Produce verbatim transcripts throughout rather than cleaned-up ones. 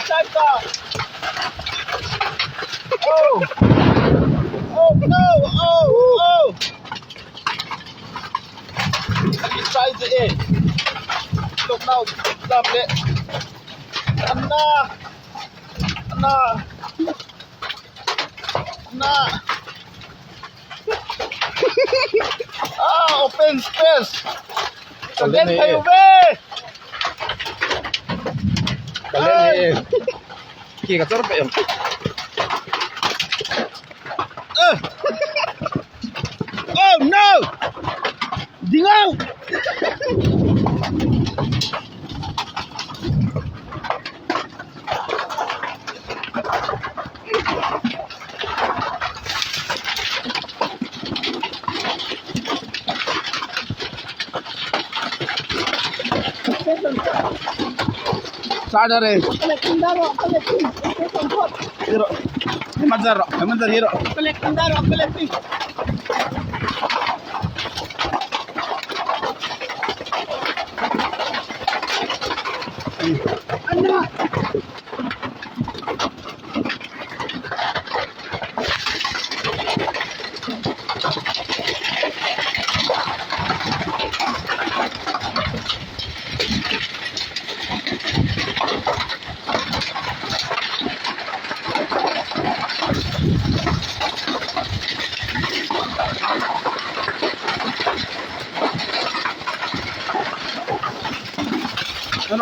Santa! Oh! Oh no! Oh! Oh! Inside the air. Look now. Lovely. Anna! Anna! Anna! Ah, open space! Talent hai ube! Talent hai. Ki ka chor pe. Ah! Oh no! Ding out! Charger eh. Hiro. Hemazar, hemazar hiro.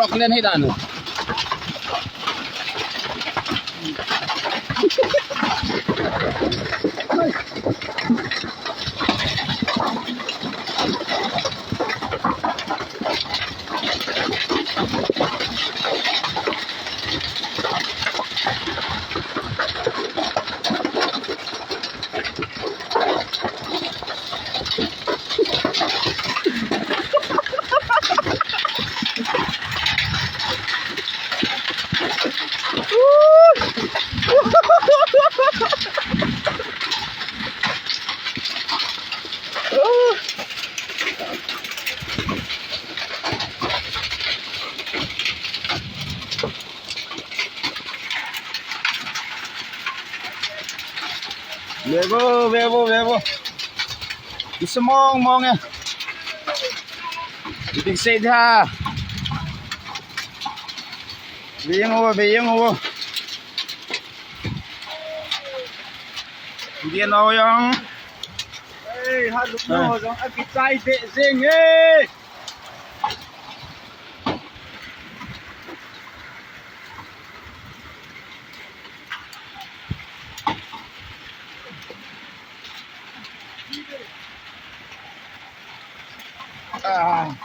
Rock len hi dan. Bebo, bebo, bebo. Bisa mong mong ya. Bitik sih dia. Biyang wo, biyang wo. Hindi na ho yang. Hey, halok mo, ang akitai de zing eh. Ah,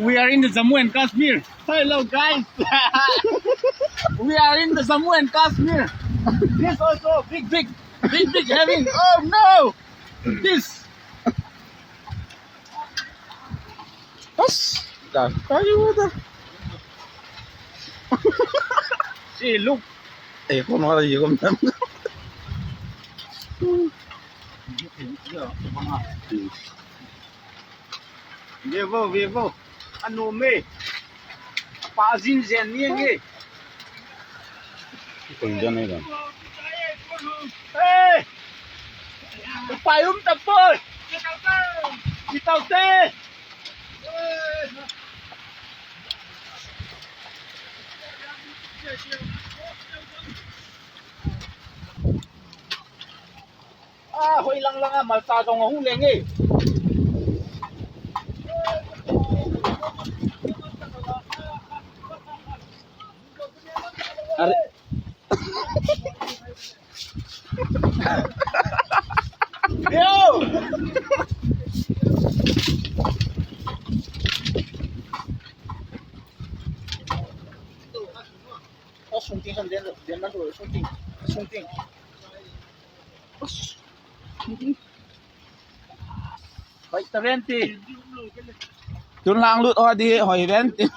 we are in the Jammu and Kashmir. Hello, guys. We are in the Jammu and Kashmir. This also big, big, big, big heavy. Oh no! This. Pas. Dah, kayu dah. Si Luke. Eh, kau malah juga. Vivo, Vivo. Ano me? Apa azin zen ni nge? Kung dyan na yun. Hey! Payung tapos! Itaw te! Ah, hoy lang lang ah, malsa dong hong leng eh. Are. Yo! Oh, sunting kan dia, dia nak tu, sunting, sunting. Hoy, ta venti. Tun lang lut ho di, hoy, venti.